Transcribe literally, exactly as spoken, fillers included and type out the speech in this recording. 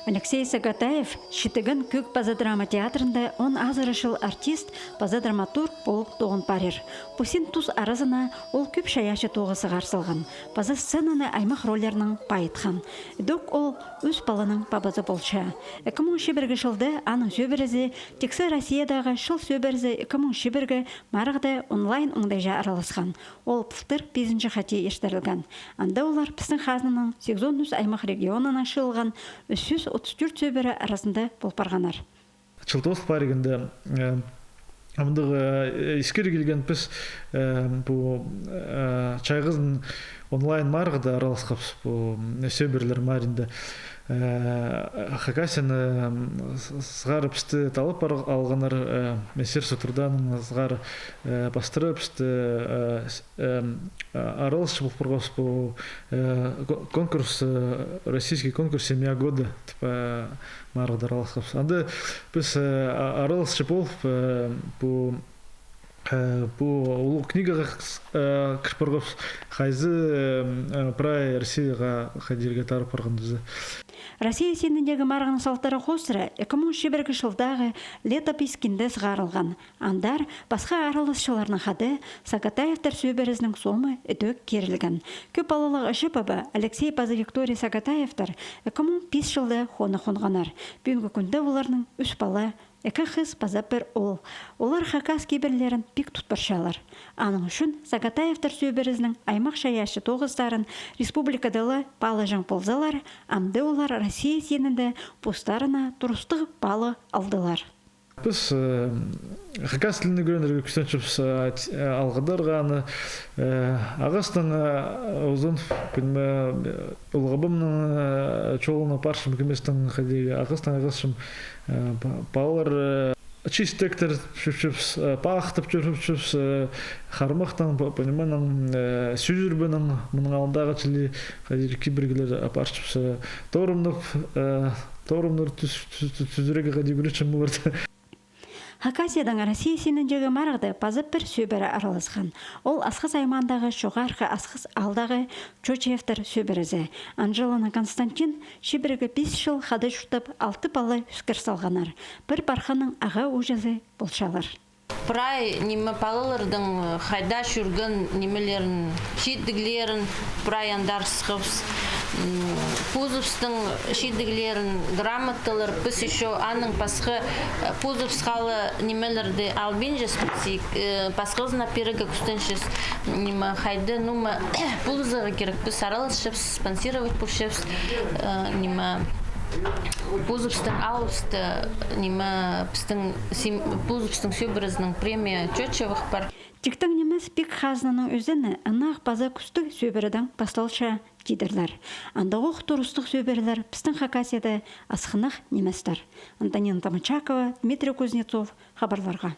Алексей Сагатаев Читіген кӧг паза драма театрында он азыра чыл артист паза драматург полып тоғын парир. Пу син тус аразына ол кӧп чайаачы тоғызығар салған, паза сценаны аймах рольлернең пайытхан. Ідӧк ол ӱс паланың пабазы полча. Ікі муң чибіргі чылда аның сӧбірезі тиксі Россиядағы чыл сӧбірезі ікі муң чибіргі марығда онлайн оңдайҷа араласхан. Ол пылтыр пизінҷі хати иртірілген. Анда олар пістің хазнаның сигізон ӱс аймах регионынаң чыылған ӱс чӱс отыс тӧрт сӧбіре аразында пол парғаннар. Чыл тоозыл париганда, э, амдығы, э, искір килген піс, э, пу, э, чайғызын онлайн марығда араласхабыс, пу, м, сӧбірелер марығында. Э, Хакасияны, м, с-, сығара пісті таллап пар алғаннар, э, Министерство труданың сығара, э, пастыра пісті, э, с-, эм, а, араласчы пол парғабыс пу, э, ко-, конкурс, э, российский конкурс «Семья года» тіп, э, марығда араласхабыс. Анда піс, э, а-, араласчы полып, э, пу, э, пу улуғ книгаға, э, кір парғабыс, хайзы, э, прай Россияға хайди-да тарап парған тізе. Россия синіндегі марығның салтары хоостыра ікі муң чибіргі чылдағы «Летопись» кинде сығарылған. Андар пасха араласчыларнаң хада Сагатаевтар сӧбірезінің сомы ідӧк кирілген. Кӧп палалығ іҷе-паба Алексей паза Виктория Сагатаевтар ікі муң пис чылда хонығ хонғаннар. Пӱӱнгі кӱнде оларның ӱс пала, ікі хыс паза пір оол. Олар хакас кибірлерін пик тут парчалар. Аның ӱчӱн Сагатаевтар сӧбірезінің аймах чайаачы тоғыстарын республикада ла паалаҷаң ползалар, амды олар Россия синінде постарына турыстығ паалығ алдылар. Піс, э, хакас тілін ӱгренерге кӱстенчебіс, э, т-, э, алғыдарға аны, э, ағастың, э, узын, пілме, э, улуғ абамның, э, чолына апарчам, кӧместең хайди, ағастаң ағасчам, э, па-, палалар, э, чистектер чӧрчебіс, э, паахтап чӧрчебіс, э, хармахтаң, п-, пу нимені, э, сӱзірбенең, мының алнындағы чіли хайди кибіргілер апарчабыс, э, торымнап, э, торымнар тӱс-, тӱс-, тӱс-, тӱзірерге хайди ӱгретчем оларды. Хакасиядаң Россия синіндегі марығда паза пір сӧбіре араласхан. Ол Асхыс аймаандағы Чоғархы Асхыс аалдағы Чочаевтар сӧбірезі. Анжеланаң Константин чибіргі пис чыл хада чуртап, алты пала ӧскір салғаннар. Пір парханың аға-ууҷазы полчалар. Прай ниме палаларның, э, хайда чӧрген нимелерін, чидіглерін прай андар сыххабыс. М, позыбыстың чидіглерін, грамоталар, піс ещё аның пасха, э, позыбысха ла нимелерді албинчабыс, піс, э, пасхазына пирерге кӱстенчебіс. Ниме, хайда, ну, ма, полызарға кирек, піс араласчабыс, спонсировать полчабыс, э, ниме, позыбыстың аалыбыста, ниме, пістің сим-, позыбыстың сӧбірезінің премия Чочаевых пар. Тиктең нимес, пик хазнаның ӧзені, ынағ паза кӱстіг сӧбіредең пасталча, тидірлер. Андағох турыстығ сӧбірелер пістің Хакасияда асхынах ниместер. Антонина Томочакова, Дмитрий Кузнецов, хабарларға.